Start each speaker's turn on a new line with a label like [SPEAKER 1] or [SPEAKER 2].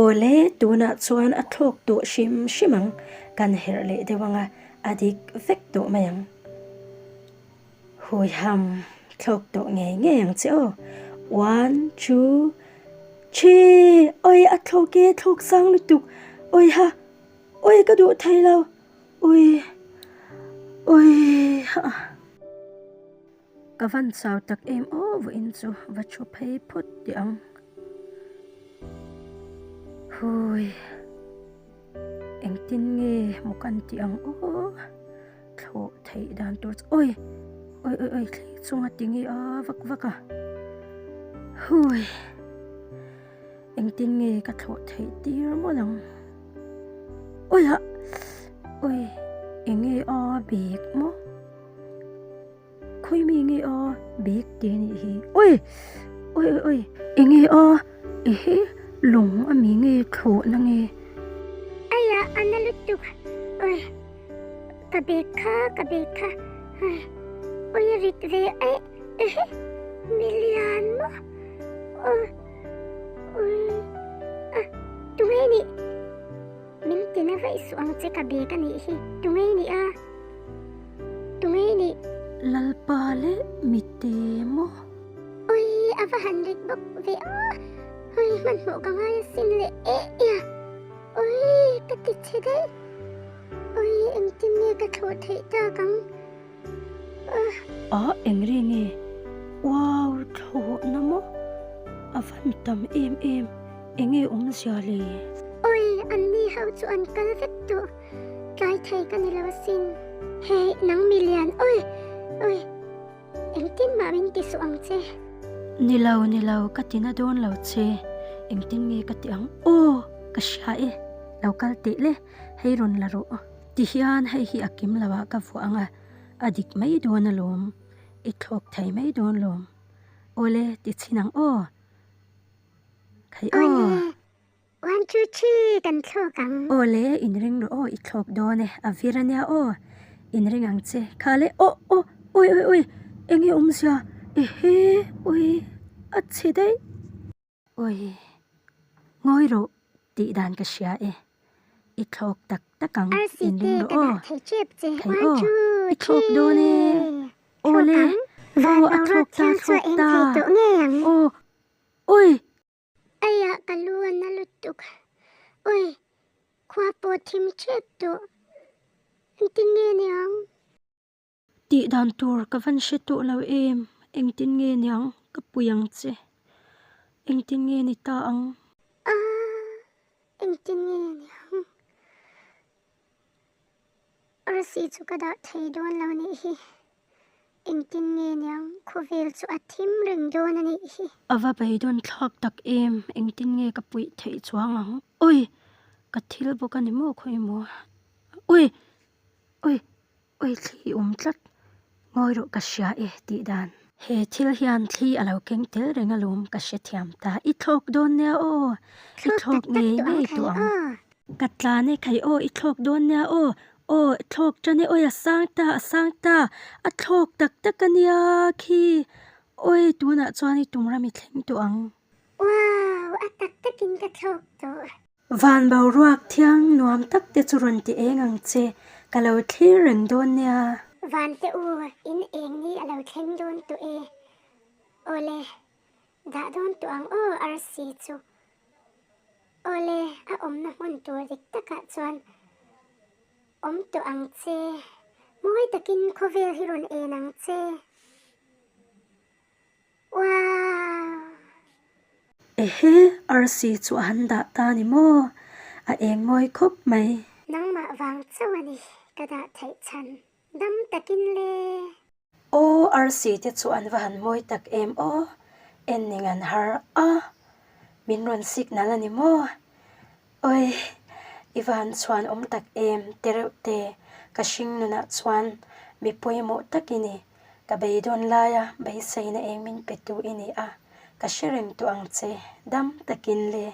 [SPEAKER 1] Awle, tunah chuan a thlawk tawh hrim hrim ang, kan herh leh deuh anga a dik vek tawh mai ang. Huiham, thlawk tawh ngei ngei ang che aw. One, two, three, oi a thlawk e, thlawk sang lutuk, oi ha, oi ka duh thei lo, oi, oi ha. Ka van chau tak em aw vawiin chu va thu phei phawt teh ang. Hui, engtin nge maw kan tih ang aw, thlawh theih dan tur chu oi, oi oi oi thli chunga ti nge a vak vak a. Hui, engtin nge ka thlawh theih tir mawlh ang. Oi ah, oi enge a bik maw. Khawi mi nge a bag te nih hi oi oi oi oi enge a ehe lawng a mi nge thlawh na nge.
[SPEAKER 2] Aia a na lutuk oi ka bag kha ka bag kha oi a rit ve aih ehe milian maw oi oi a tunge nih min tina vaih suh ang che ka bag a nih hi tunge nih a. Tunge i nih?
[SPEAKER 1] Lalpa leh mite maw?
[SPEAKER 2] Oi, a va han rit bawk ve a! Oi, hmanhmawh ka ngai asin le eh ia! Oi, ka ti chhe daih! Oi, engtin nge ka thlawh theih tak ang? Ah!
[SPEAKER 1] A, eng ri nge? Wow, thlawhna maw? A van tam em em, enge awmzia le?
[SPEAKER 2] Oi, anni ho chu an kal vek tawh. Tlai thei ka ni lo asin. Hey, nang mi lian, oi, oi, engtin mah min ti suh ang che.
[SPEAKER 1] Ni lo, ni lo, ka ti na dawn lo che, engtin nge ka ti ang? Aw, ka hria e, lo kal teh le, hei rawn la rawh. Ti hian hei hi a kim lo ah ka vuah ang a, a dik mai dawn alawm, i thlawk thei mai dawn lawm. Awle, ti chhin ang aw. Khai aw.
[SPEAKER 2] Awle, One two three kan thlawk ang.
[SPEAKER 1] Aw le in ring rawh aw i thlawk dawn e a vir ania aw in ring ang che kha le aw aw oi oi oi enge awmzia ehe oi a chhe daih. Oi ngawi rawh tih dan ka hria e i thlawk tak tak ang in ring rawh aw thei aw i thlawk dawn e aw le aw a thlawk ta thlawk ta aw oi.
[SPEAKER 2] Aiah ka lu a na lutuk. Oi, khua pawh thim ṭep tawh. Engtin nge niang?
[SPEAKER 1] Tih dan tur ka van hre tawh lo em? Engtin nge niang? Ka pui ang che. Engtin nge ni ta ang?
[SPEAKER 2] Aaa, engtin nge niang? Arsi chu ka dah thei dawn lo nih hi. Engtin nge niang khawvel chu a thim reng dawn a nih hi.
[SPEAKER 1] A va beidawn thlak tak em, engtin nge ka puih theih chuang ang. Ui! Ka thil bawk a ni maw khawi maw. Ui! Ui! Ui thli awm tlat. Ngawi rawh ka hria e tih dan. He thil hian thli a lo keng tel reng alawm ka hrethiam ta. I thlawk dawn nia aw. I thlawk ngei ngei tawh ang. Ka tlan e khai aw i thlawk dawn nia aw aw thlawk tan e awi a sang ta a sang ta a thlawk tak tak a nia khi awi tunah chuan i tum ram i thleng tawh ang.
[SPEAKER 2] Wow a tak takin ka thlawk tawh.
[SPEAKER 1] Van boruak thiang nuam tak te chu rawn ti eng ang che ka lo thlir reng dawn nia.
[SPEAKER 2] Van te u in eng ni a lo thleng dawn tawh e awle dah dawn tawh ang aw arsi chu. Awle, a awmna hmun tur dik takah chuan awm tawh ang che. Mawi takin khawvel hi rawn en ang che. Wow!
[SPEAKER 1] Ehe, arsi chu a han dah ta ni maw? A eng ngawi khawp mai.
[SPEAKER 2] Nangmah vang chauh a ni ka dah theih chhan. Dam takin le.
[SPEAKER 1] Aw arsi te chu an va han mawi tak em aw, en ning an har a, min rawn signal a ni maw? Oi, i va han chhuan awm tak em te reuh te, ka hring nunah chuan mi pawimawh tak i ni, ka beidawn laia beiseina eng min pe tu i ni a, ka hre reng tawh ang che, dam takin le.